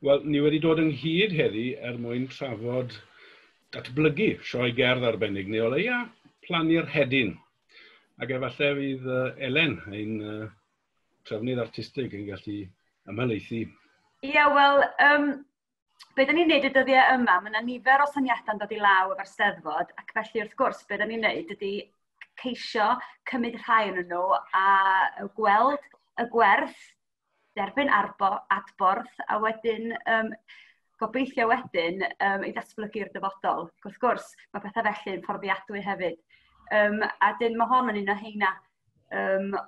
Wel, ni wedi dod ynghyd heddi er mwyn trafod datblygu sioe gerdd arbennig, neu o leia plannu'r hedyn. Ac efallai fydd Elen, ein trefnydd artistig, yn gallu ymhelaethu. Ie, wel, be da ni'n neud y dyddiau yma, mae yna nifer o syniadau'n dod i law efo'r Steddfod, ac felly wrth gwrs, be da ni'n neud ydy ceisio cymryd rhai yn nhw a gweld y gwerth, derbyn adborth, a wedyn gobeithio wedyn i ddatblygu'r dyfodol. Wrth gwrs, mae pethau felly yn fforddiadwy hefyd. A dyn mae hon yn un o heina.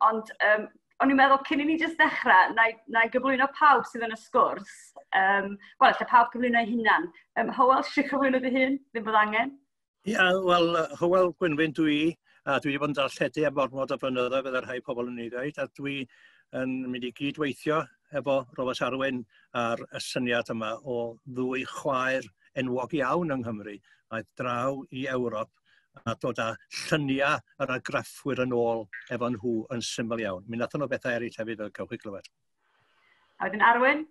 Ond o'n i'n meddwl, cyn i ni jyst ddechrau, na i gyflwyno pawb sydd yn y sgwrs. Wel, lle pawb gyflwyno ei hunan. Hywel, eisiau cyflwyno dy hun? Ddim bod angen. Ia, yeah, wel, Hywel Gwynfryn dwi, a dwi wedi bod yn darlledu am ormod o flynyddoedd fel rhai pobl yn ei ddweud, a dwi yn mynd i gydweithio efo Robert Arwyn ar y syniad yma o ddwy chwaer enwog iawn yng Nghymru, aeth draw i Ewrop a dod â lluniau yr argraffwyr yn ôl efo nhw yn syml iawn. Mi wnaethon nhw bethau eraill hefyd fel cewch chi glywed. A wedyn Arwyn?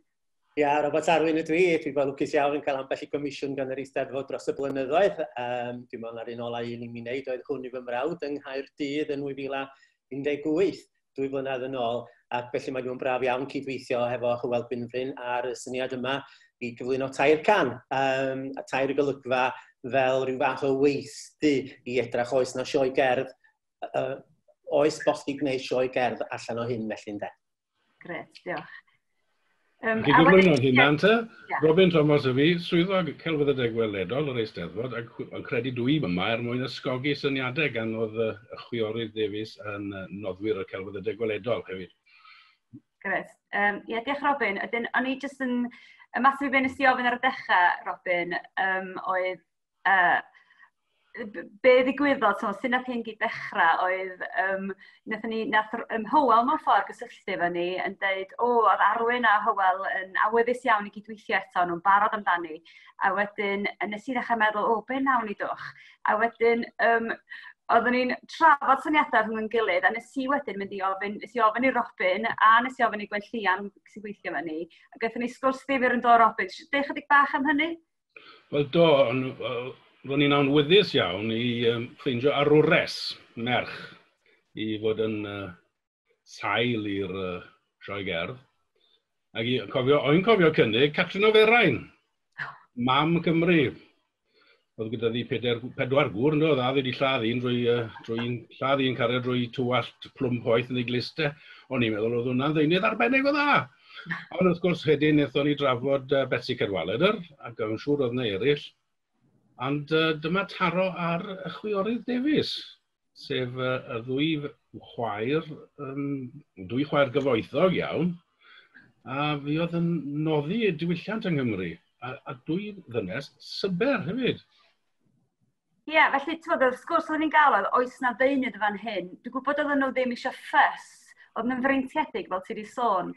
Ia, Robert Arwyn ydw i. Dwi'n bod lwcus iawn yn cael ambell i gomisiwn gan yr Eisteddfod dros y blynyddoedd. Dwi'n meddwl na'r un ola un i mi wneud oedd hwn i fy mrawd yng Nghaerdydd yn 2018, 2 flynedd yn ôl. Ac felly mae dwi'n braf iawn cydweithio hefo Hywel Gwynfryn ar y syniad yma i gyflwyno 3 can, a 3 golygfa fel rhyw fath o weithdy i edrach oes na sioe gerdd, oes bosib gwneud sioe gerdd allan o hyn felly ynde. Gret, diolch. Chi gyflwyno'n hunan te, Robin Thomas y fi, swyddog celfyddydau gweledol yr Eisteddfod, ac yn credu dwi yma er mwyn ysgogi syniadau gan oedd y chwiorydd Davies yn noddwyr y celfyddydau gweledol hefyd. Gret. Ie, diolch Robin. Ydyn, o'n i jyst yn ymateb i be nes i ofyn ar y dechrau, Robin, oedd be ddigwyddodd, so, sut nath hyn gyd dechrau oedd, nath Hywel mewn ffordd gysylltu efo ni yn deud, o, oedd Arwyn a Hywel yn awyddus iawn i gydweithio eto, nhw'n barod amdani. A wedyn, nes i ddechrau meddwl, o, be nawn ni dwch? A wedyn, oeddwn ni'n trafod syniadau rhwng yn gilydd, a nes i wedyn mynd i ofyn, nes i ofyn i Robin, a nes i ofyn i Gwenllian sy'n gweithio efo ni, a gaethon ni sgwrs ddifyr yn do, Robin. Deu chydig bach am hynny? Wel do, ond ro'n i'n anwyddus iawn i ffeindio arwres, merch, i fod yn sail i'r sioe gerdd. Ac o'n i'n cofio cynnig Catrin o Ferain, mam Cymru. Oedd gyda ddi 4 gŵr, yndo, oedd a wedi lladd un drwy lladd un cariad drwy tywallt plwm poeth yn ei gliste. O'n i'n meddwl oedd hwnna'n ddeunydd arbennig o dda. Ond wrth gwrs wedyn wnaethon ni drafod Betsi Cadwaladr, ac o'n siŵr oedd yna eraill. Ond dyma taro ar y chwiorydd Davies, sef y ddwy chwaer, dwy chwaer gyfoethog iawn, a fi oedd yn noddi diwylliant yng Nghymru, a dwy ddynes syber hefyd. Ie, yeah, felly, ti'n gwybod, y sgwrs oedden ni'n gael oedd, oes na ddeunydd fan hyn. Dwi'n gwybod oedden nhw ddim eisiau ffys, oedden nhw'n freintiedig, fel ti wedi sôn.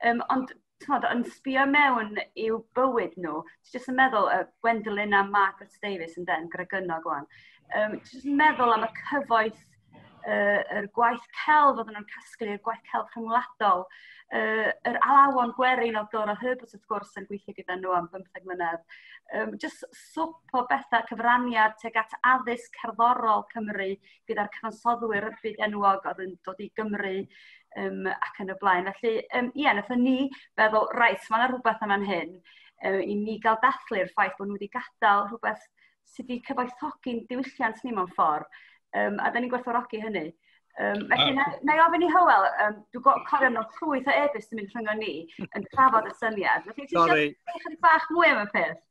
Ond, ti'n gwybod, yn sbio mewn i'w bywyd nhw, ti jyst yn meddwl, Gwendolyn a Margaret Davies yn den, Gregynog wan. Ti jyst yn meddwl am y cyfoeth, yr gwaith celf oedden nhw'n casglu, y gwaith celf rhyngwladol, yr alawon gwerin oedd Dora Herbert wrth gwrs yn gweithio gyda nhw am 15 mlynedd. Jyst swp o bethau, cyfraniad tuag at addysg cerddorol Cymru gyda'r cyfansoddwyr y byd enwog oedd yn dod i Gymru ac yn y blaen. Felly, ie, wnaethon ni feddwl, reit, mae yna rhywbeth am fan hyn, i ni gael dathlu'r ffaith bod nhw wedi gadael rhywbeth sydd wedi cyfoethogi'n diwylliant ni mewn ffordd. A da ni'n gwerthfawrogi hynny. Felly, na i ofyn i Hywel, dwi'n cofio mewn llwyth o e-byst yn mynd rhyngo ni yn trafod y syniad. Felly, ti eisiau chydig bach mwy am y peth?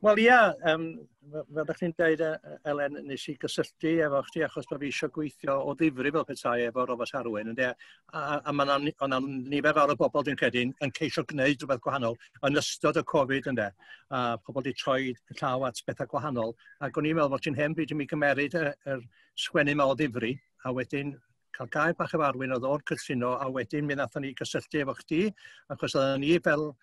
Wel ia, fel ydych chi'n dweud, Elen, nes i gysylltu efo chdi achos bod fi eisiau gweithio o ddifri fel petai efo Robert Arwyn, ynde? A ma' 'na nifer fawr o bobl dwi'n credu yn ceisio gwneud rhywbeth gwahanol yn ystod y Covid, ynde? A pobl wedi troi llaw at bethau gwahanol. Ac o'n i'n meddwl bod ti'n hen bryd i mi gymeryd yr sgwennu yma o ddifri, a wedyn cael gair bach efo Arwyn oedd o'n cytuno, a wedyn mi nathon ni gysylltu efo chdi, achos oedden ni fel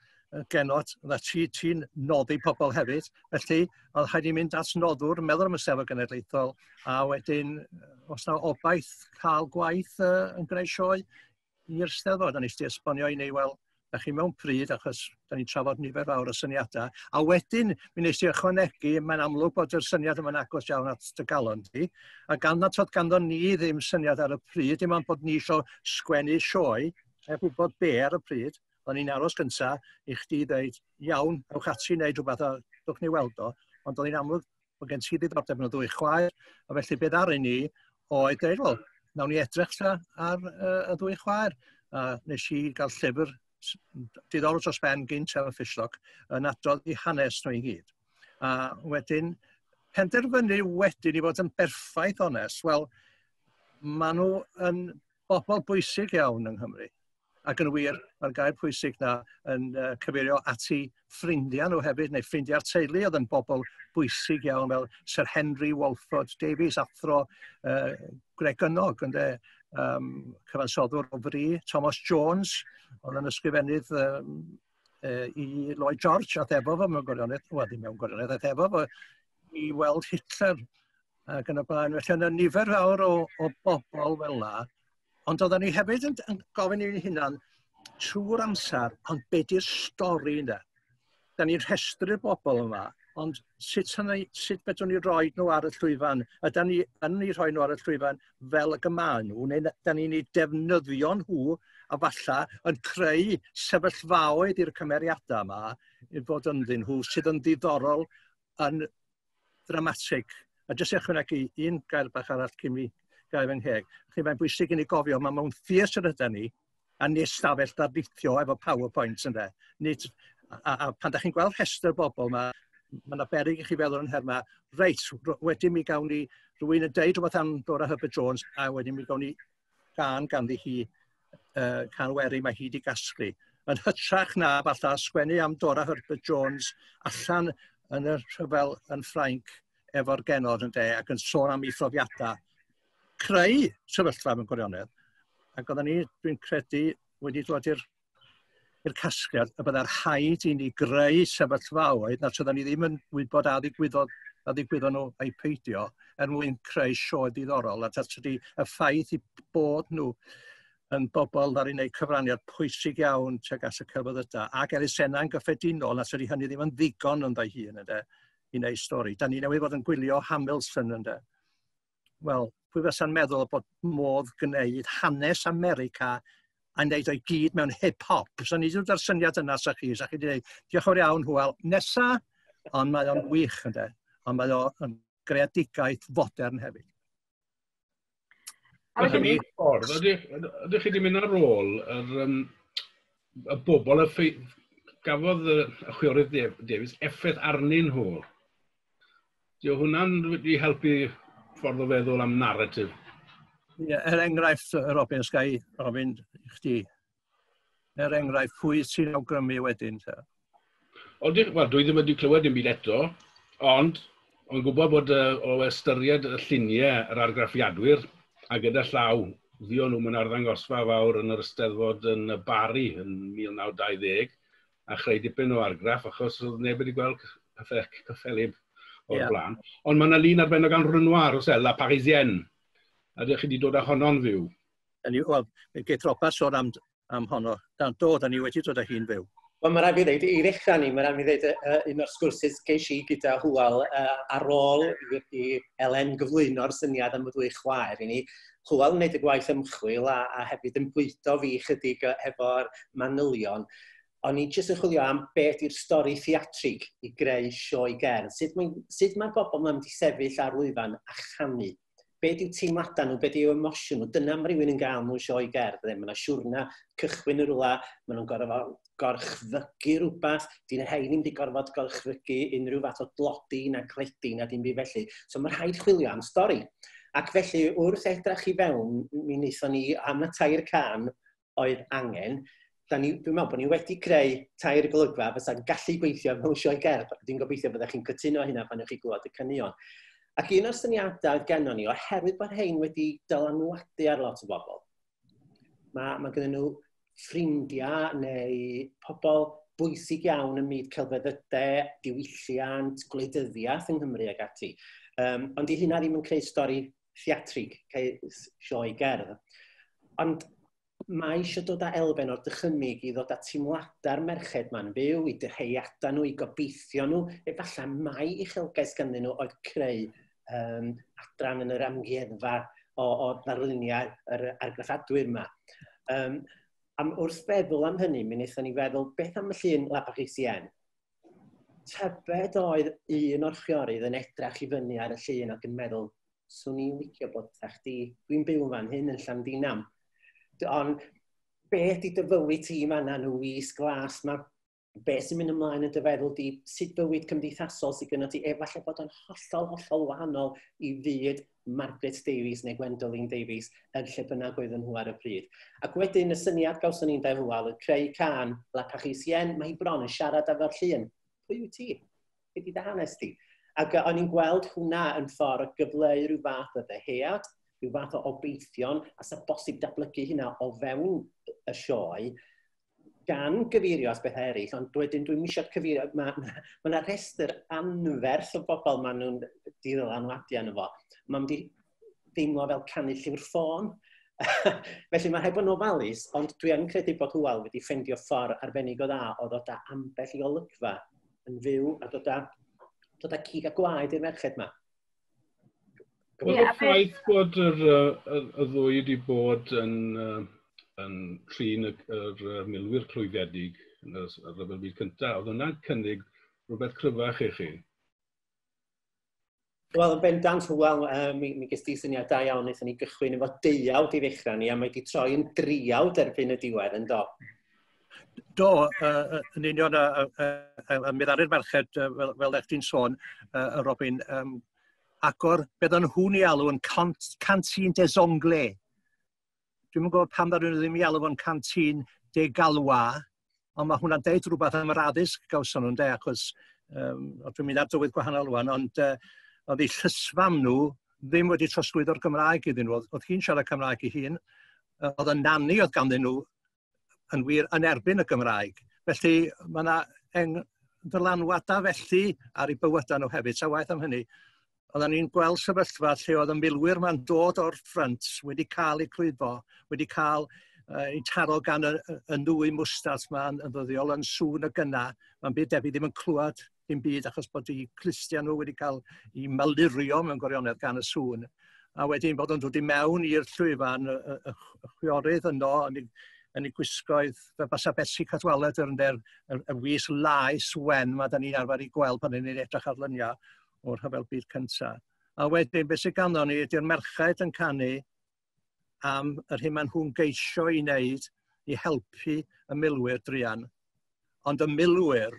genod, na ti'n noddi pobl hefyd, felly oedd rhaid i mynd at noddwr, meddwl am y Steddfod Genedlaethol, a wedyn os na obaith cael gwaith yn gwneud sioe i'r Steddfod, a nes di esbonio i ni, wel, Da chi mewn pryd, achos da ni'n trafod nifer fawr o syniadau. A wedyn, mi nes i ychwanegu, mae'n amlwg bod yr syniad yma'n agos iawn at dy galon di. A gan nad oedd ganddo ni ddim syniad ar y pryd, dim ond bod ni eisiau sgwennu sioe, heb wybod be ar y pryd, o'n i'n aros gyntaf i chdi ddeud, iawn, ewch ati i wneud rhywbeth a dwch ni weld o. Ond oedd hi'n amlwg bod gen ti ddiddordeb yn y ddwy chwaer, a felly beth aru ni oedd dweud, wel, nawn ni edrych ta ar y ddwy chwaer. A nes i gael llyfr diddorol dros ben gynt ar y Fishlock yn adrodd i hanes nhw i gyd. A wedyn, penderfynu wedyn i fod yn berffaith onest, wel, maen nhw yn bobl bwysig iawn yng Nghymru. Ac yn wir, mae'r gair pwysig na yn cyfeirio at eu ffrindiau nhw hefyd, neu ffrindiau'r teulu oedd yn bobl bwysig iawn, fel Sir Henry Walford Davies, athro Gregynog, ynde, cyfansoddwr o fri, Thomas Jones, oedd yn ysgrifennydd i Lloyd George, a efo fo mewn gwirionedd, wel ddim mewn gwirionedd, aeth efo fo i weld Hitler ac yn y blaen. Felly yna nifer fawr o bobl fel la, ond oedden ni hefyd yn gofyn i'n hunan trwy'r amser, ond be di'r stori yna? Da ni'n rhestru'r bobl yma, ond sut fedrwn ni roi nhw ar y llwyfan? Ydan ni yn eu rhoi nhw ar y llwyfan fel y maen nhw, neu da ni'n eu defnyddio nhw a falla yn creu sefyllfaoedd i'r cymeriadau yma i fod ynddyn nhw sydd yn ddiddorol yn ddramatig. A jyst i ychwanegu un gair bach arall cyn mi gael fy ngheg. Chi, mae'n bwysig i ni gofio, mae mewn theatr yda ni, a nid stafell darlithio efo PowerPoint ynddo. Nid, a pan da chi'n gweld rhestr bobl yma, mae yna beryg i chi feddwl yn nhermau, reit, wedyn mi gawn ni rhywun yn deud rhywbeth am Dora Herbert Jones, a wedyn mi gawn ni gân ganddi hi, cân werin mae hi wedi gasglu. Yn hytrach na, falle, sgwennu am Dora Herbert Jones allan yn y rhyfel yn Ffrainc efo'r genod yn de, ac yn sôn am ei phrofiadau. Creu sefyllfa mewn gwirionedd. Ac oedden ni, dwi'n credu, wedi dod i'r casgliad y byddai'r rhaid i ni greu sefyllfaoedd na oedden ni ddim yn gwybod a ddigwyddodd nhw a'i peidio er mwyn creu sioe diddorol. A tydi y ffaith i bod nhw yn bobl ddaru wneud cyfraniad pwysig iawn tuag at y celfyddydau ac elusennau'n gyffredinol, na tydi hynny ddim yn ddigon ynddo hun ynde, i wneud stori. Da ni newydd fod yn gwylio Hamilton ynde. Wel, pwy fysa'n meddwl bod modd gwneud hanes America a wneud o'i gyd mewn hip-hop. So ni wedi dod â'r syniad yna sa chi wedi dweud, diolch yn fawr iawn, Hywel, nesa, ond mae o'n wych ynde, ond mae o'n greadigaeth fodern hefyd. A wedyn ffordd, ydych chi wedi mynd ar ôl y bobl gafodd y chwiorydd Davies effaith arnyn nhw? Dio hwnna'n wedi helpu ffordd o feddwl am narratif? Ie, er enghraifft, Robin, os ga i ofyn i chdi, er enghraifft, pwy ti'n awgrymu wedyn? Wel, dwi ddim wedi clywed dim byd eto, ond o'n gwybod bod o ystyried y lluniau yr argraffiadwyr, a gyda llaw, ddion nhw mewn arddangosfa fawr yn yr Eisteddfod yn y Bari yn 1920, a chreu dipyn o argraff, achos oedd neb wedi gweld pethau cyffelyb o'r blaen. Ond mae yna lun arbennig gan Renoir, oes e, La Parisienne, a ydych chi wedi dod â honno'n fyw? Wel, geith Robat sôn am honno. Do, da ni wedi dod â hi'n fyw. Wel, mae rhaid fi ddeud, i ddechrau ni, mae rhaid fi ddeud un o'r sgwrsys geis i gyda Hywel ar ôl i Elen gyflwyno'r syniad am y ddwy chwaer i ni. Hywel yn gwneud y gwaith ymchwil a hefyd yn bwydo fi chydig efo'r manylion. O'n i jyst yn chwilio am beth yw'r stori theatrig i greu sioe gerdd. Sut mae bobl yma'n mynd i sefyll ar lwyfan a chanu? Be di'w teimladau nhw, be di'w emosiwn nhw? Dyna mae rhywun yn gael mewn sioe gerdd. Mae yna siwrna cychwyn yn rhywle, maen nhw'n gorfod gorchfygu rhywbeth. Dyn rhaid ni'n mynd i gorfod gorchfygu unrhyw fath o dlodi na cledi na dim byd felly. So mae rhaid chwilio am stori. Ac felly wrth edrych i fewn, mi wnaethon ni am y tair can oedd angen. Dwi'n meddwl bod ni wedi creu tair golygfa fysa'n gallu gweithio mewn sioe gerdd. Dwi'n gobeithio byddech chi'n cytuno hynna pan ewch chi glywed y caneuon. Ac un o'r syniadau oedd gennon ni, oherwydd bod rhain wedi dylanwadu ar lot o bobl, mae gennyn nhw ffrindiau neu pobl bwysig iawn ym myd celfyddydau, diwylliant, gwleidyddiaeth yng Nghymru ac ati. Ond di hynna ddim yn creu stori theatrig, creu sioe gerdd. Ond Mae eisiau dod â elfen o'r dychymyg i ddod â teimladau'r merched ma'n fyw, i dyheuadau nhw, i gobeithio nhw. Efallai mai uchelgais ganddyn nhw oedd creu adran yn yr amgueddfa o ddarluniau yr argraffadwyr yma. Am wrth feddwl am hynny, mi wnaethon ni feddwl, beth am y llun La Parisienne? Tybed oedd un o'r chwiorydd yn edrach i fyny ar y llun ac yn meddwl, swn i'n licio bod fatha chdi, dwi'n byw fan hyn yn Llandinam. Ond be ydy dy fywyd ti fan'na yn y wisg glas ma? Be sy'n mynd ymlaen yn dy feddwl di? Sut bywyd cymdeithasol sydd gynno ti? Efallai bod o'n hollol, hollol wahanol i fyd Margaret Davies neu Gwendoline Davies yn lle bynnag oedden nhw ar y pryd. Ac wedyn y syniad gawson ni'n dau Hywel, oedd creu cân La Parisienne, mae hi bron yn siarad efo'r llun. Pwy wyt ti? Be di dy hanes di? Ac o'n i'n gweld hwnna yn ffordd o gyfleu rhyw fath o ddyhead, rhyw fath o obeithion, a sa bosib datblygu hynna o fewn y sioe, gan gyfeirio at bethau eraill, ond wedyn dwi'n eisiau cyfeirio, mae ma rhestr anferth o bobl maen nhw'n dylanwadu arno fo. Mae'n mynd i deimlo fel canu llyfr ffôn. Felly mae rhaid bod yn ofalus, ond dwi yn credu bod Hywel wedi ffeindio ffordd arbennig o dda o ddod â ambell i olygfa yn fyw a dod â cig a gwaed i'r merched yma. Oedd y ffaith bod y ddwy wedi bod yn trin yr milwyr clwyfedig yn y Rhyfel Byd Cyntaf, oedd hwnna'n cynnig rhywbeth cryfach i chi? Wel, yn bendant, Hywel, mi ges di syniad da iawn, wnaethon ni gychwyn efo deuawd i ddechrau ni, a mae wedi troi yn driawd erbyn y diwedd, yn do? Do, yn union, mi ddaru'r merched, fel eich ti'n sôn, Robin, agor beth o'n nhw'n ei alw yn cantine des Anglais. Dwi'm yn gwybod pam ddaru nhw ddim i alw fo'n cantine des Gallois, ond mae hwnna'n deud rhywbeth am yr addysg gawson nhw'n de, achos dwi'n mynd ar dywydd gwahanol rwan, ond oedd eu llysfam nhw ddim wedi trosglwyddo'r Gymraeg iddyn nhw. Oedd hi'n siarad Cymraeg ei hun, oedd y nani oedd ganddyn nhw yn wir yn erbyn y Gymraeg. Felly mae yna ddylanwadau felly ar eu bywydau nhw hefyd, ta waeth am hynny. Oedden ni'n gweld sefyllfa lle oedd y milwyr ma'n dod o'r ffrynt wedi cael eu clwyfo, wedi cael eu taro gan y nwy mwstard ma'n yn ddyddiol yn sŵn y gynna. Mae'n byd debyg ddim yn clywed dim byd achos bod eu clustiau nhw wedi cael eu malurio mewn gwirionedd gan y sŵn. A wedyn bod o'n dod i mewn i'r llwyfan, y chwiorydd yno yn eu gwisgoedd fel basa Betsi Cadwaladr yn y wisg laes wen ma da ni'n arfer i gweld pan ni'n edrych ar luniau o'r Rhyfel Byd Cyntaf. A wedyn, beth sydd ganddo ni ydy'r merched yn canu am yr hyn maen nhw'n geisio i wneud i helpu y milwyr druan. Ond y milwyr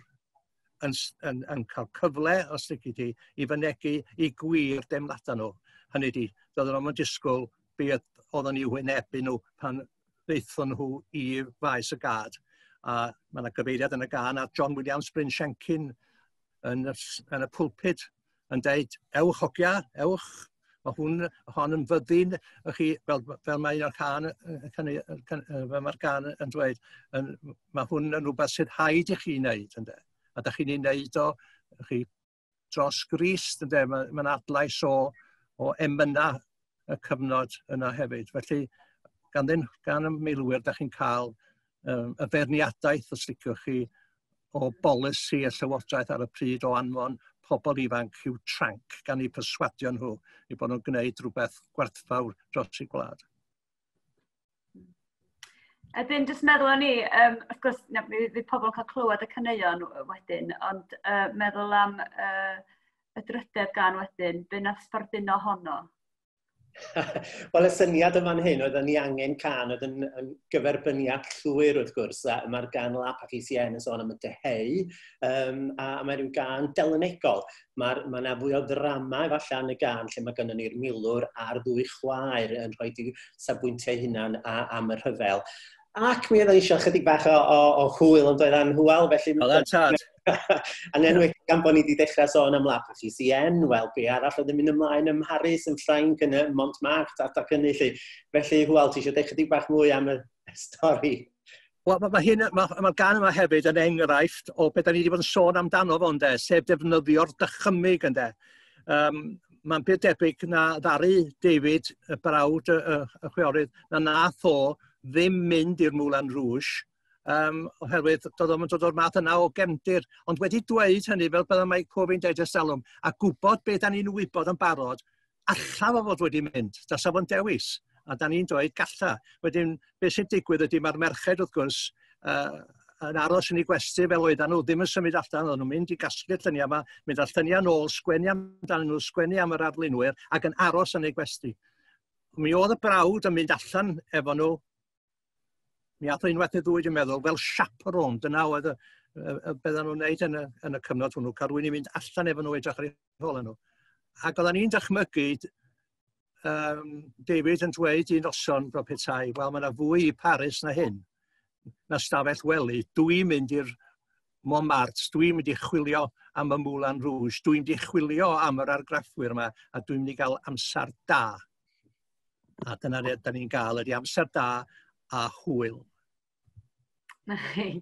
yn cael cyfle, os lici di, i fynegi i gwir deimladau nhw. Hynny ydi, doedden nhw'm yn disgwyl beth oedden nhw wynebu nhw pan ddaethon nhw i faes y gad. A mae yna gyfeiriad yn y gân at John Williams Bryn Siencyn yn y pulpit yn deud, ewch hogia, ewch, mae hon yn fyddin, chi, fel mae un o'r can, fel mae'r gân yn dweud, mae hwn yn rhywbeth sydd rhaid i chi wneud, ynde. A da chi'n ei wneud o, chi, dros Grist, ynde, mae'n adlais o emyna y cyfnod yna hefyd. Felly, gan y milwyr, da chi'n cael y feirniadaeth, os liciwch chi, o bolisi y llywodraeth ar y pryd o anfon pobl ifanc i'w tranc gan eu perswadio nhw i bod nhw'n gwneud rhywbeth gwerthfawr dros eu gwlad. Edyn, jyst meddwl o'n i, wrth gwrs, fydd pobl yn cael clywed y caneuon wedyn, ond meddwl am y drydedd gan wedyn, be nath sbarduno honno? Wel, y syniad yma'n hyn, oedden ni angen cân oedd yn gyferbyniad llwyr wrth gwrs, a mae'r gân La Parisienne yn sôn am y deheu, a mae rhyw gân delynegol. Mae yna fwy o ddrama efallai yn y gân lle mae gynnon ni'r milwr a'r ddwy chwaer yn rhoi safbwyntiau hunan am y rhyfel. Ac mi oedden ni eisiau chydig bach o hwyl yn doedd anhwyl, felly... Oedd tad. A'n enwedig gan bod ni wedi dechrau sôn am La Parisienne, wel, be arall oedd yn mynd ymlaen ym Mharis, yn Ffrainc, yn y Montmartre, ac hynny, lly. Felly, Hywel, ti eisiau dechrau chydig bach mwy am y stori? Wel, mae'r gân yma hefyd yn enghraifft o beth da ni wedi bod yn sôn amdano fo, ynde, sef defnyddio'r dychymyg, ynde. Mae'n byd debyg na ddaru David, y brawd y chwiorydd, na nath o ddim mynd i'r Moulin Rouge, oherwydd doedd o'm yn dod o'r math yna o gefndir. Ond wedi dweud hynny, fel bydda Mike Povey'n deud ers talwm, a gwybod be da ni'n wybod yn barod, alla fo fod wedi mynd, dasa fo'n dewis. A da ni'n dweud galla. Wedyn, beth sy'n digwydd ydy mae'r merched, wrth gwrs, yn aros yn ei gwesty fel oedden nhw, ddim yn symud allan, oedden nhw'n mynd i gasglu'r lluniau yma, mynd â'r lluniau nôl, sgwennu amdanyn nhw, sgwennu am yr arlunwyr, ac yn aros yn ei gwesty. Mi oedd y brawd yn mynd allan efo nhw, mi ath o unwaith neu ddwy, dwi'n meddwl, fel chaperone, dyna oedd y bydden nhw'n wneud yn y cyfnod hwnnw, cael rhywun i fynd allan efo nhw edrych ar eu hôl nhw. Ac oedden ni'n dychmygu David yn dweud un noson fel petai, wel, mae yna fwy i Paris na hyn, na stafell wely. Dwi'n mynd i'r Montmartre, dwi'n mynd i chwilio am y Moulin Rouge, dwi'n mynd i chwilio am yr argraffwyr yma, a dwi'n mynd i gael amser da. A dyna da ni'n gael, ydy amser da a hwyl. Na chi.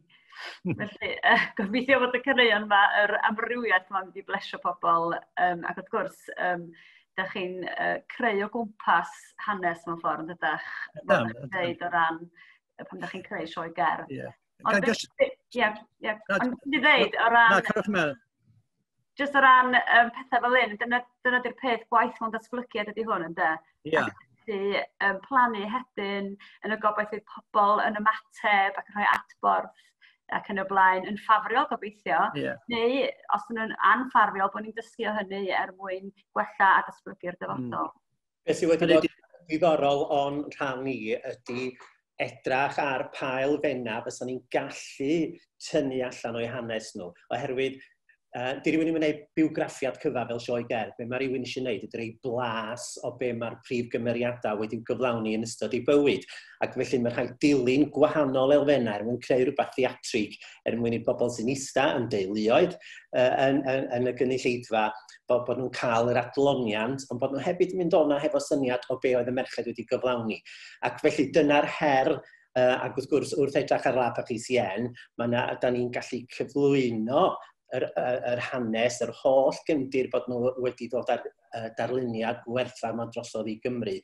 Felly, gobeithio fod y caneuon yma, yr amrywiaeth yma'n mynd i blesio pobl, ac wrth gwrs, da chi'n creu o gwmpas hanes mewn ffordd, yn dydach? Fel chi'n dweud o ran pan da chi'n creu sioe gerdd. Ie. Ond ie, ie. Ond dwi'n dweud o ran... Na, cerwch mewn. Just o ran pethau fel hyn, dyna di'r peth, gwaith mewn datblygiad ydy hwn, ynde? Ie. Ac gallu plannu hedyn yn y gobaith fydd pobl yn ymateb ac yn rhoi adborth ac yn y blaen yn ffafriol gobeithio, neu os ydyn nhw'n anffafriol bod ni'n dysgu o hynny er mwyn gwella a datblygu'r dyfodol. Beth sydd wedi bod ddiddorol o'n rhan i ydy edrach ar pa elfennau fysa ni'n gallu tynnu allan o'i hanes nhw, oherwydd di rhywun ddim yn gwneud bywgraffiad cyfa fel sioe gerdd. Be mae rhywun eisiau gwneud ydy rhoi blas o be mae'r prif gymeriadau wedi'w gyflawni yn ystod ei bywyd. Ac felly mae rhaid dilyn gwahanol elfennau er mwyn creu rhywbeth theatrig, er mwyn i bobl sy'n ista yn deuluoedd yn y gynulleidfa, bod nhw'n cael yr adloniant, ond bod nhw hefyd yn mynd o'na hefo syniad o be oedd y merched wedi gyflawni. Ac felly dyna'r her. Ac wrth gwrs, wrth edrych ar La Parisienne, da ni'n gallu cyflwyno yr hanes, yr holl gefndir bod nhw wedi dod ar darluniad gwerthfawr yma drosodd i Gymru.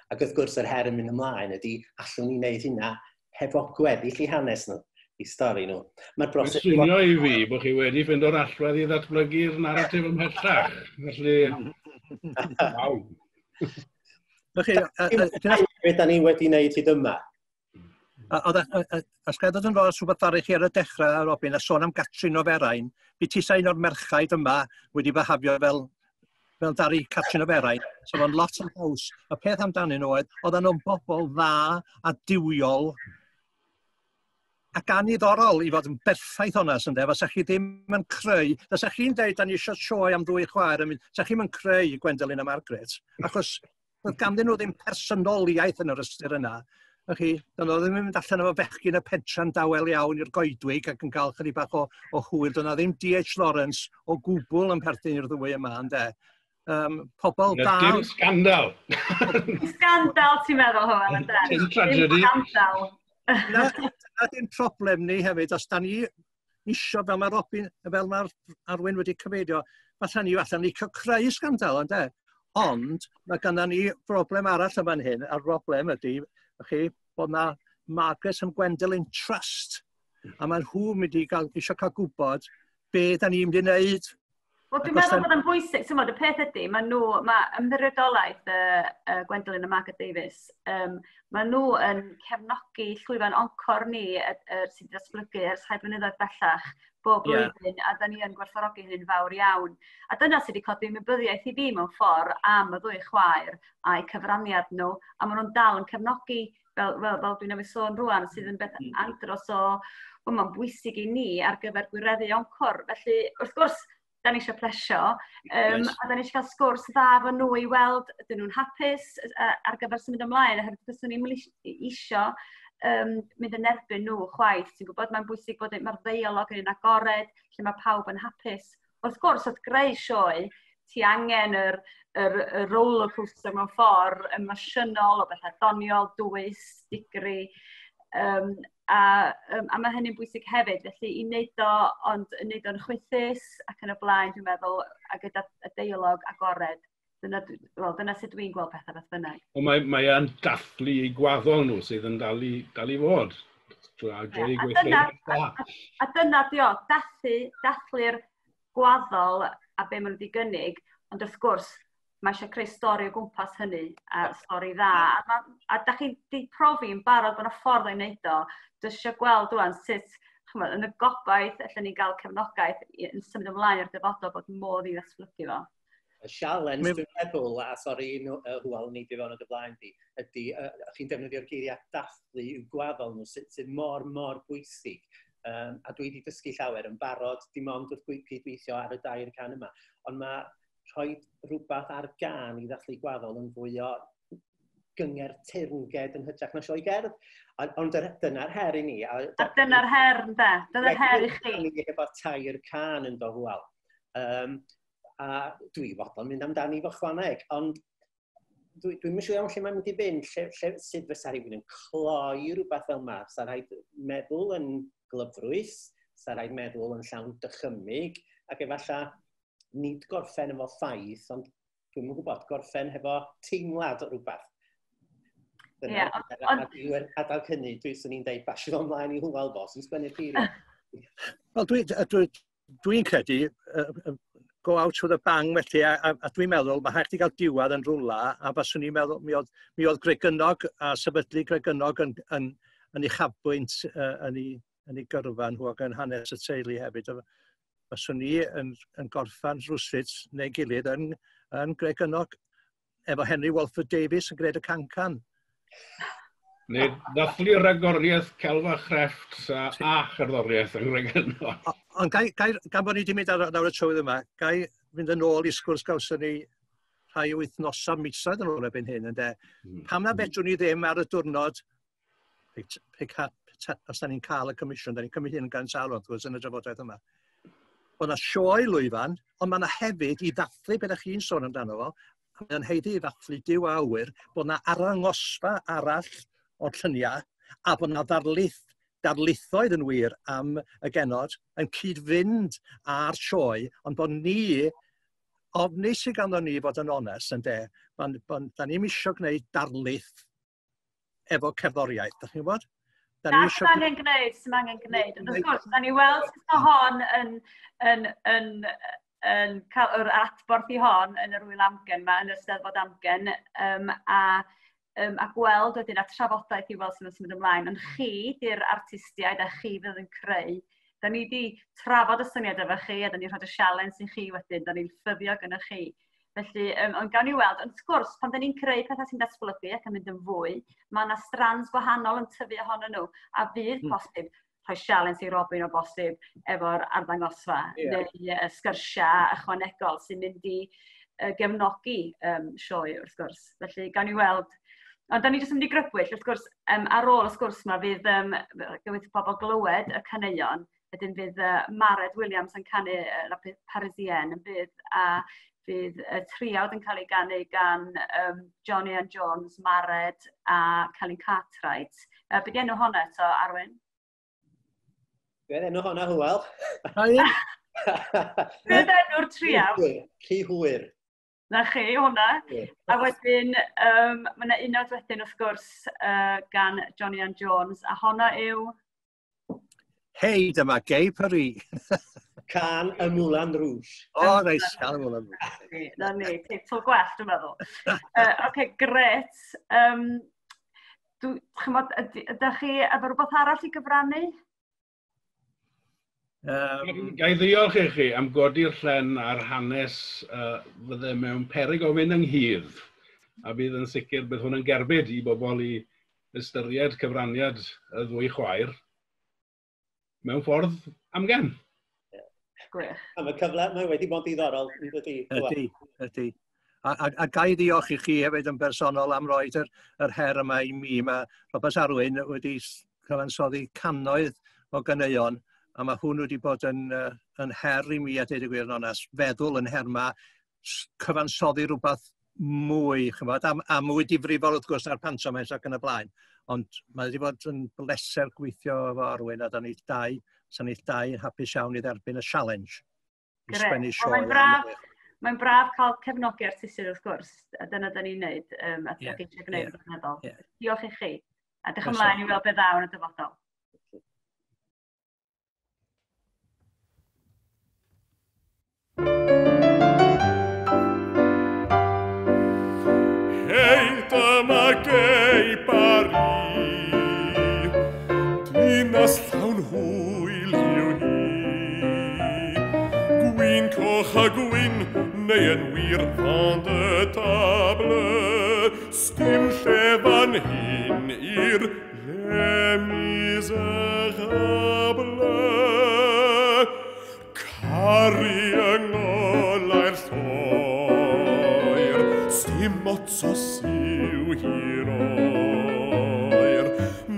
Ac wrth gwrs, yr her yn mynd ymlaen ydy, allwn ni wneud hynna hefo gweddill i hanes nhw, i stori nhw. Mae'r broses... Mae'n swnio i fi bod chi wedi ffeindio'r allwedd i ddatblygu'r naratif ymhellach. Felly, waw. Beth da ni wedi wneud hyd yma? Os gael dod yn fawr rhywbeth arall chi ar y dechrau, Robin, a sôn am Catrin o Ferain, bu ti sa un o'r merchaid yma wedi byhafio fel dari Catrin o Ferain, so fo'n lot yn haws. Y peth amdanyn nhw oedd, oedden nhw'n bobl dda a duwiol ac aniddorol i fod yn berffaith onest, ynde, fysa chi ddim yn creu, fysa chi'n deud, da ni eisiau sioe am ddwy chwaer, fysa chi'm yn creu Gwendolyn a Margaret, achos oedd ganddyn nhw ddim personoliaeth yn yr ystyr yna. Chi, doedd nhw ddim yn mynd allan efo bechgyn y pentra'n dawel iawn i'r goedwig ac yn cael chydig bach o hwyl. Doedd 'na ddim D.H. Lawrence o gwbl yn perthyn i'r ddwy yma, ynde. Pobl da... Dim sgandal. Sgandal, ti'n meddwl, Hywel, ynde? Dim tragedy. Dim sgandal. Na dim problem ni hefyd, os da ni isio, fel mae Robin, fel mae'r Arwyn wedi cyfeirio, fatha ni allan ni creu sgandal, ynde? Ond mae gynna ni broblem arall yn fan hyn, a'r broblem ydy, chi, bod na Margaret and Gwendolyn Trust, a mae nhw'n mynd i gael, eisiau cael gwybod be da ni'n mynd i wneud. Wel, dwi'n meddwl bod yn bwysig, ti'n modd, y peth ydy, mae ymddiriedolaeth Gwendolyn a Margaret Davies, mae nhw yn cefnogi llwyfan Encore ni sydd wedi datblygu ers rhai blynyddoedd bellach bob blwyddyn, a da ni yn gwerthfawrogi hynny'n fawr iawn. A dyna sydd wedi codi ymwybyddiaeth i fi mewn ffordd am y ddwy chwaer a'u cyfraniad nhw, a maen nhw'n dal yn cefnogi, fel dwi'n newydd sôn rwan, sydd yn beth andros o, wel, mae'n bwysig i ni ar gyfer gwireddu Encore. Felly, wrth gwrs, da ni eisiau plesio, a da ni eisiau cael sgwrs dda efo nhw i weld ydyn nhw'n hapus ar gyfer symud ymlaen, oherwydd fyswn ni'm isio mynd yn erbyn nhw chwaith. Ti'n gwybod, mae'n bwysig bod mae'r ddeialog yn un agored, lle mae pawb yn hapus. Wrth gwrs, wrth greu sioe, ti angen yr roller coaster mewn ffordd emosiynol, o bethau doniol, dwys, digri, a mae hynny'n bwysig hefyd, felly i wneud o, ond i wneud o'n chwythus ac yn y blaen, dwi'n meddwl, a gyda y deialog agored. Dyna, well, dyna sut dwi'n gweld pethau beth bynnag. Ond mae yn dathlu eu gwaddol nhw sydd yn dal i fod. A dyna di o, dathlu'r gwaddol a be maen nhw wedi gynnig, ond wrth gwrs, mae eisiau creu stori o gwmpas hynny, a stori dda. A da chi wedi profi yn barod bod yna ffordd o'i wneud o. Dwi eisiau gweld rwan sut, chymod, yn y gobaith, allan ni gael cefnogaeth yn symud ymlaen i'r dyfodol bod modd i ddatblygu fo. Y sialens, dwi'n meddwl, a sori, Hywel, ni di fewn o dy blaen di, ydy, chi'n defnyddio'r geiriau dathlu i'w gwaddol nhw, sydd mor, mor bwysig. A dwi wedi dysgu llawer yn barod, dim ond wrth cydweithio ar y dair can yma. Ond mae rhoi rhywbeth ar gan i ddathlu gwaddol yn fwy o gynger teyrnged yn hytrach na sioe gerdd. Ond dyna'r her i ni. A dyna'r her, ynde? Dyna'r her i chi. Ni efo tair can yn do, Hywel. A dwi fodlon mynd amdani fo chwaneg, ond dwi'n siŵr iawn lle mae'n mynd i fynd, lle sut fysa rhywun yn cloi rhywbeth fel yma. Sa rhaid meddwl yn glyfrwys, sa rhaid meddwl yn llawn dychymyg, ac efallai nid gorffen efo ffaith, ond dwi'm yn gwybod, gorffen hefo teimlad o rhywbeth. Dyna, adag hynny, swn i'n deud, basio fo ymlaen i Hywel fo, sy'n sgwennu'r geiriau. Wel, dwi'n credu, go out with a bang felly, a dwi'n meddwl, mae rhaid chdi gael diwedd yn rhywle, a faswn i'n meddwl, mi oedd Gregynog a sefydlu Gregynog yn uchafbwynt yn ei gyrfa nhw ac yn hanes y teulu hefyd. Faswn i yn gorffan rhywsut neu gilydd yn Gregynog, efo Henry Walford Davies yn gwneud y cancan. Neu ddathlu ragoriaeth celf a chrefft a cherddoriaeth yng Nghymru. Ond gan bod ni wedi mynd ar y trywydd yma, gai fynd yn ôl i sgwrs gawson ni rhai wythnosau, misoedd yn ôl erbyn hyn, ynde? Pam na fedrwn ni ddim ar y diwrnod, os da ni'n cael y comisiwn, da ni'n cymryd hyn gan sawl wrth gwrs yn y drafodaeth yma, bod yna sioe lwyfan, ond mae yna hefyd i ddathlu beth ydych chi'n sôn amdano fo, mae'n haeddu i ddathlu Duw a ŵyr, bod yna arddangosfa arall o'r lluniau, a bod yna darlithoedd yn wir am y genod yn cyd-fynd â'r sioe, ond bod ni, ofni sydd ganddo ni fod yn onest, ynde, da ni'm isio gwneud darlith efo cerddoriaeth, da chi'n gwybod? Na, sy'n angen gwneud, sy'n angen gwneud. Ond wrth gwrs, da ni weld sut mae hon yn cael yr adborth i hon yn yr wyl amgen yma, yn y Steddfod amgen, a gweld wedyn a trafodaeth i weld sydd yn symud ymlaen. Ond chi, di'r artistiaid, a chi fydd yn creu. Da ni wedi trafod y syniad efo chi, a da ni'n rhoi y sialens i chi wedyn, da ni'n ffyddiog yn y chi. Felly, ond gawn ni weld, ond wrth gwrs, pan da ni'n creu pethau sy'n datblygu ac yn mynd yn fwy, mae yna strands gwahanol yn tyfu ohonyn nhw, a fydd posib rhoi sialens i Robin o bosib efo'r arddangosfa, neu sgyrsiau ychwanegol sy'n mynd i gefnogi sioe, wrth gwrs. Felly, gawn ni weld. Ond da ni jyst yn mynd i grybwyll, wrth gwrs, ar ôl y sgwrs yma fydd gymaint o bobl glywed y caneuon, wedyn fydd Mared Williams yn canu La Parisienne yn bydd, a fydd y triawd yn cael ei ganu gan Johnny Ann Jones, Mared a Celyn Cartwright. Be di enw honna eto, Arwyn? Be di enw honna, Hywel? Be di enw'r triawd? Rhy hwyr. Na chi, hwnna. A wedyn, mae yna unawd wedyn, wrth gwrs, gan Johnny Ann Jones, a honna yw... Hei, dyma Gay Paris. Can y Moulin Rouge. O, neis, Can y Moulin Rouge. Na ni, teitl gwell, dwi'n meddwl. Oce, gret. Ydych chi efo rhywbeth arall i gyfrannu? Ga i ddiolch i chi am godi'r llen ar hanes fydde mewn peryg o fynd ynghudd, a bydd yn sicr bydd hwn yn gerbyd i bobl i ystyried cyfraniad y ddwy chwaer mewn ffordd amgen. Gwych. Am y cyfle, mae wedi bod yn ddiddorol, yn dydi? Ydy, ydy. A ga i ddiolch i chi hefyd yn bersonol am roed yr her yma i mi. Mae Robat Arwyn wedi cyfansoddi cannoedd o ganeuon, a mae hwn wedi bod yn her i mi, a dweud y gwir yn onest, feddwl yn her yma, cyfansoddi rhywbeth mwy, chymod, a mwy difrifol wrth gwrs na'r pantomimes ac yn y blaen. Ond mae wedi bod yn bleser gweithio efo Arwyn, a da ni dau, sa'n ni dau yn hapus iawn i dderbyn y challenge. I sgwennu sioe. Mae'n Mae'n braf cael cefnogi artistiaid wrth gwrs, a dyna da ni'n neud, a eisiau gwneud yn flynyddol. Diolch i chi, a diolch ymlaen i weld beth ddaw yn y dyfodol. Hei, dyma gei Paris, dinas llawn hwyl yw hi. Gwyn coch a gwyn, neu yn wir vin de table, sdim lle fan hyn i'r Les Misérables. Caru yng ngolau'r lloer, sdim ots os yw hi'n oer.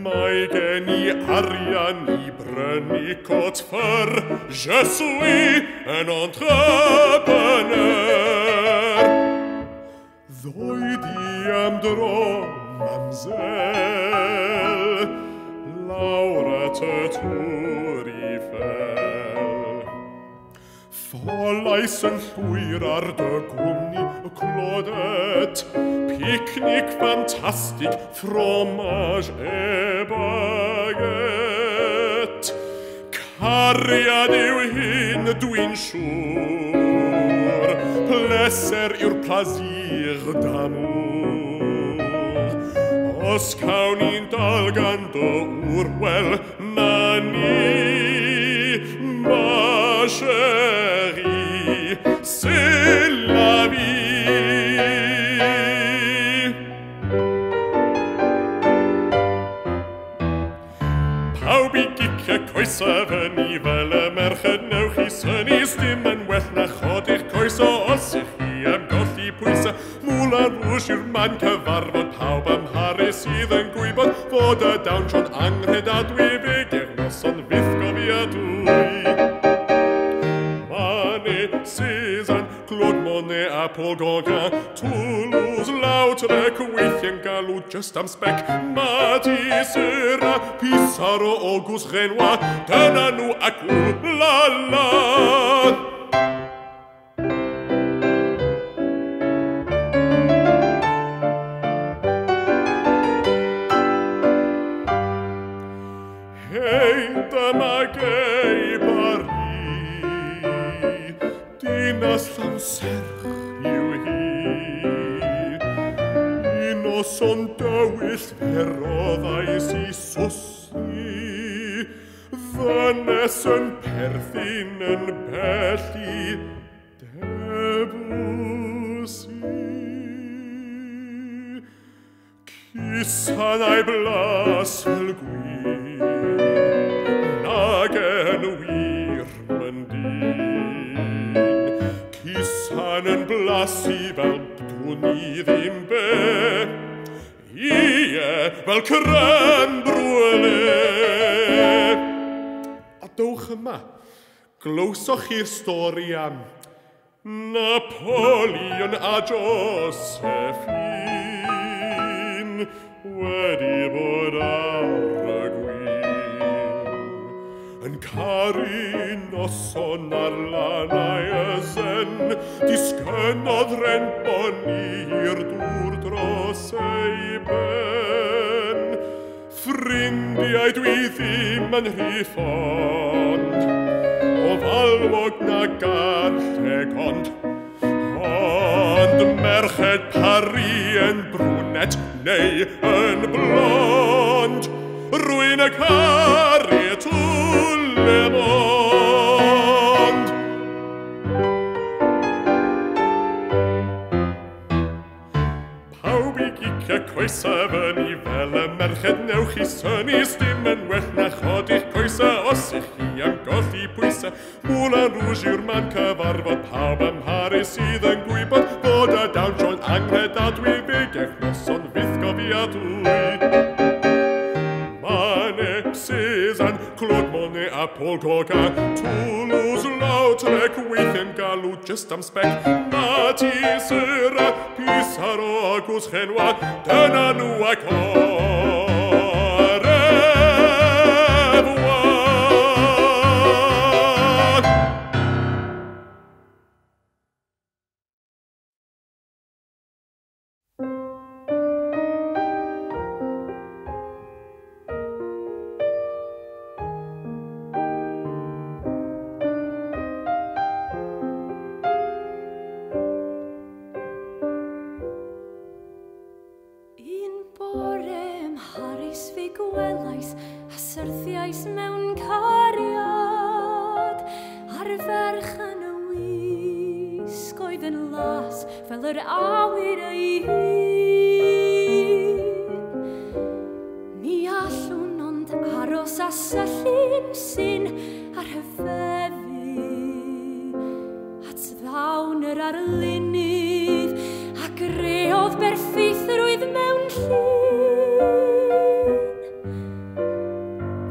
Mae gen i arian i brynu cot ffyr, je suis un entrepreneur. Ddoi di am dro, mamsel, lawr at y Tŵr Eiffel. Ffolais yn llwyr ar dy gwmni, Claudette, picnic ffantastig, fromage et baguette. Cariad yw hyn, dwi'n siŵr, pleser yw'r plaisir d'amour. Os cawn ni'n dal gan dy ŵr, wel, na ni, ma chérie, c'est la vie. Pawb i gicio coesau fyny fel y merched newch chi synnu, sdim yn well na chodi'ch coesau os ych chi am golli pwysau. Moulin Rouge yw'r man cyfarfod pawb ym Mharis sydd yn gwybod fod y dawnsio'n anghredadwy, fe ger noson fyth gofiadwy. Manet, Cézanne, Claude Monet a Paul Gauguin, Toulouse, Lautrec, weithiau'n galw just am spec, Matisse, Seurat, Pissarro, Auguste Renoir, dyna nhw ac ww la la. Hei, dyma gei Paris, dinas llawn serch yw hi. Un noson dywyll fe roddais i swsni, ddynes yn perthyn yn bell i Debussy. Cusan a'i blas fel gwin, nag yn wir myndyn. Cusan yn blasu fel dwn i ddim be, ie, fel crème brûlée. A dowch yma, glywsoch chi'r stori am Napoleon a Josephine wedi bod ar y gwin, yn caru noson ar lanau y Zen, disgynnodd renboni i'r dŵr dros ei ben. Ffrindiau dwi ddim yn rhy ffond, o falwog na garlleg ond, ond merched Paris yn brwnet neu yn blond, rwy'n y caru tout le monde. Pawb i gicio coesau fyny fel y merched newch chi synnu, sdim yn well na chodi'ch coesau os ych chi am golli pwysau. Moulin Rouge yw'r man cyfarfod pawb ym Mharis sydd yn gwybod fod y dawnsio'n anghredadwy, fe gewch noson fyth gofiadwy. Manet, Cézanne, Claude Monet a Paul Gauguin, Toulouse, Lautrec, weithiau'n galw just am spec, Matisse, Seurat, Pissarro, Auguste Renoir, dyna nhw ac au revoir. gwelais a syrthiais mewn cariad ar ferch yn y wisg oedd yn las fel yr awyr ei hun. Ni allwn ond aros a syllu'n syn a rhyfeddu at ddawn yr arlunydd a greodd berffeithrwydd mewn llun.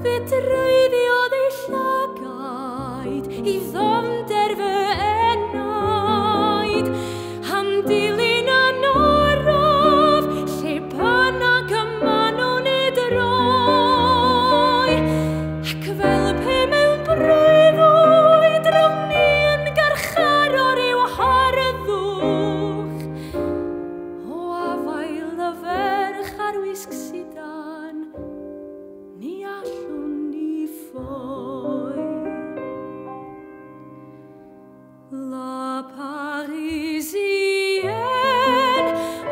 Fe dreiddiodd ei llygaid i ddofnder fy enaid, am dilyn yn araf lle bynnag y maen nhw'n ei droi. Ac fel pe mewn breuddwyd rown ni yn garcharor i'w harddwch, o afael y ferch ar wisg sidan, ni allwn ni ffoi. La Parisienne,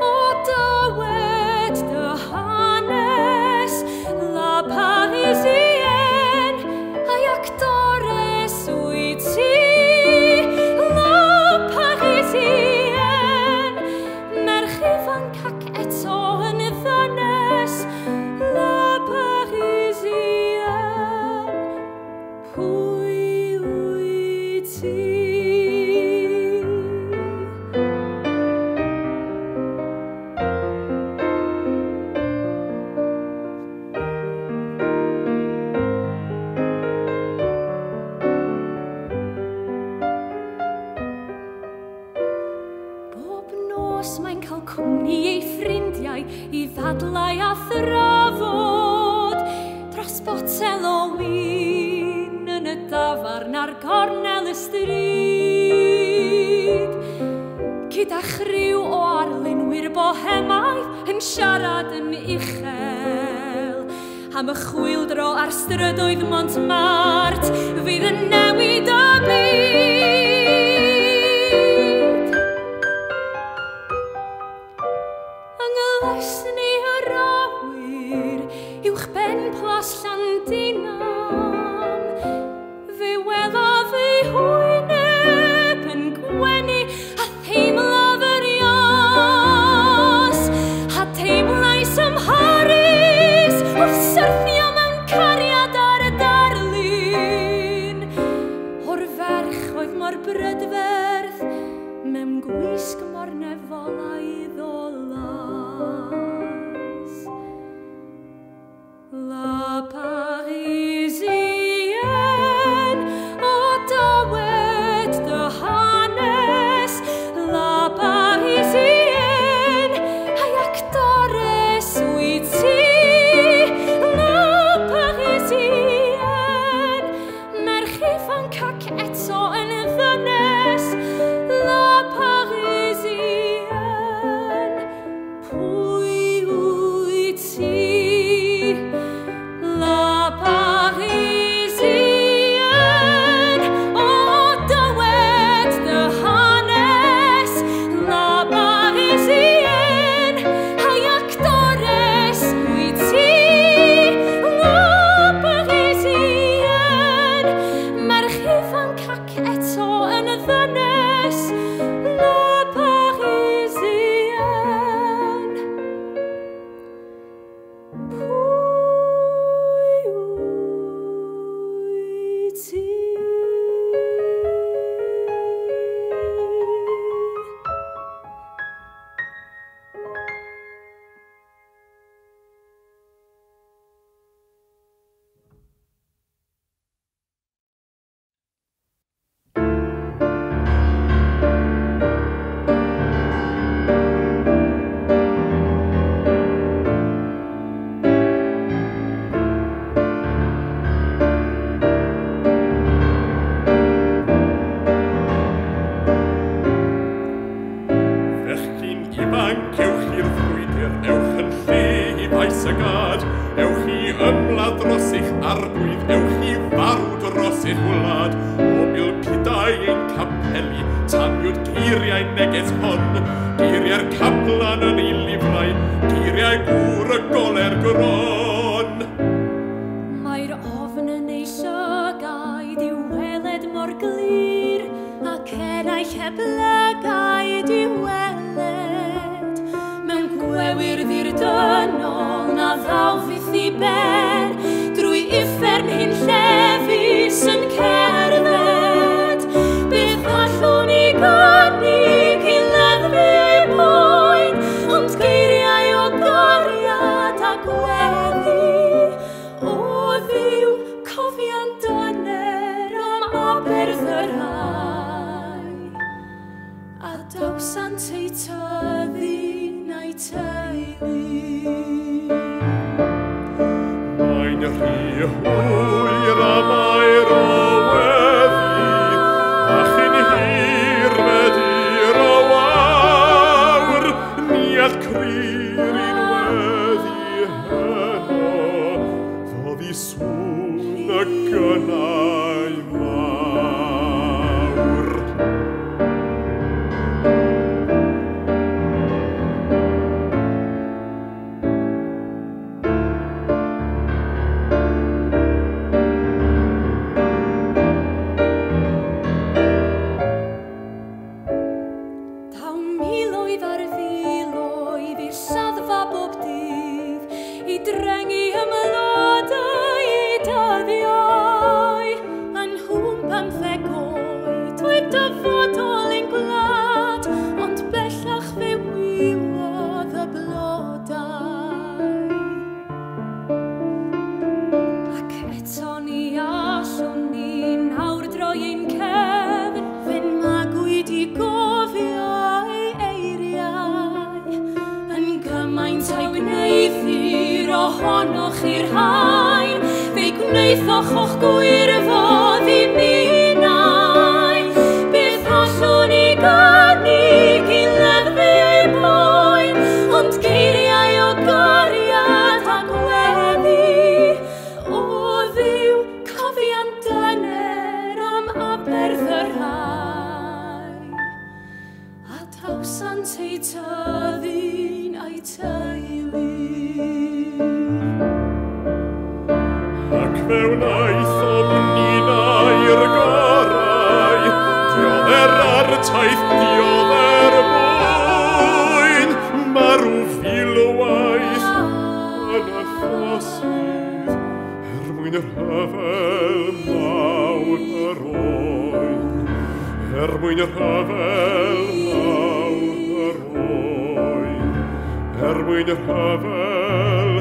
o dywed dy hanes, La Parisienne, ai actores wyt ti? La Parisienne, merch ifanc ac eto yn ddynes, La Parisienne, pwy wyt ti? Bob nos mae'n cael cwmni ei ffrindiau i ddadlau a thrafod dros botel o win yn y dafarn ar gornel y stryd. Gyda chriw o arlunwyr bohemaidd yn siarad yn uchel am y chwyldro ar strydoedd Montmartre fydd yn newid y byd. Yng nglesni yr awyr uwchben Plas Llandinam, fe welaf ei hwyneb yn gwenu a theimlaf yr ias, a teimlais ym Mharis wrth syrthio mewn cariad ar y darlun o'r ferch oedd mor brydferth mewn gwisg mor nefolaidd o las. La Parisienne, o dywed dy hanes, La Parisienne, ai actores wyt ti? La Parisienne, merch ifanc ac eto yn ddynes, La Parisienne, pwy wyt ti? La Parisienne, o dywed dy hanes, La Parisienne, ai actores wyt ti? La Parisienne, merch ifanc ac eto yn ddynes, La Parisienne, pwy wyt ti? Fechgyn ifanc, ewch i'r frwydr, ewch yn lle i faes y gad, ewch i ymladd dros eich arglwydd, ewch i farw dros eich wlad. O bilpidau ein capeli, taniwyd geiriau neges hon, geiriau'r caplan yn ei lifrai, geiriau gŵr y goler gron. heb lygaid i weled, mewn gwewyr ddirdynol na ddaw fyth i ben, drwy uffern hyn llefus yn cerdded. Beth allwn i gynnig i leddfu ei boen, ond geiriau o gariad a gweddi. O Dduw, cofiant dyner am aberth y rhai, a dawsant eu tyddyn a'u teulu. Mae'n rhy hwyr am air o weddi, a chyn hir wedi'r o wawr, ni all crir un weddi heno, foddi sŵn y gynnau mawr. Daw miloedd ar filoedd i'r lladdfa bob dydd, i drengu ymlodau i dyddiau. Yn nhw'n 15 oed oedd dyfodol ein gwlad, ond bellach fe wywodd y blodau. Ac eto ni allwn ni nawr droi ein cefn, fe'n magwyd i gofio ei eiriau. Yn gymaint a'i gwneuthur ohonoch i'r haen, fe'i gwnaethoch o'ch gwirfodd i minnau. Beth allwn i gynnig i leddfu ei boen, ond geiriau o gariad a gweddi. O Dduw, cofiant dyner am aberth y rhai, a dawsant eu tyddyn a'u teulu. Ac fe wnaethom ninnau'r gorau, diodde'r artaith, diodde'r boen, marw filwaith yn y ffosydd, er mwyn y rhyfel mawr yr oen, er mwyn y rhyfel mawr yr oen, er mwyn y rhyfel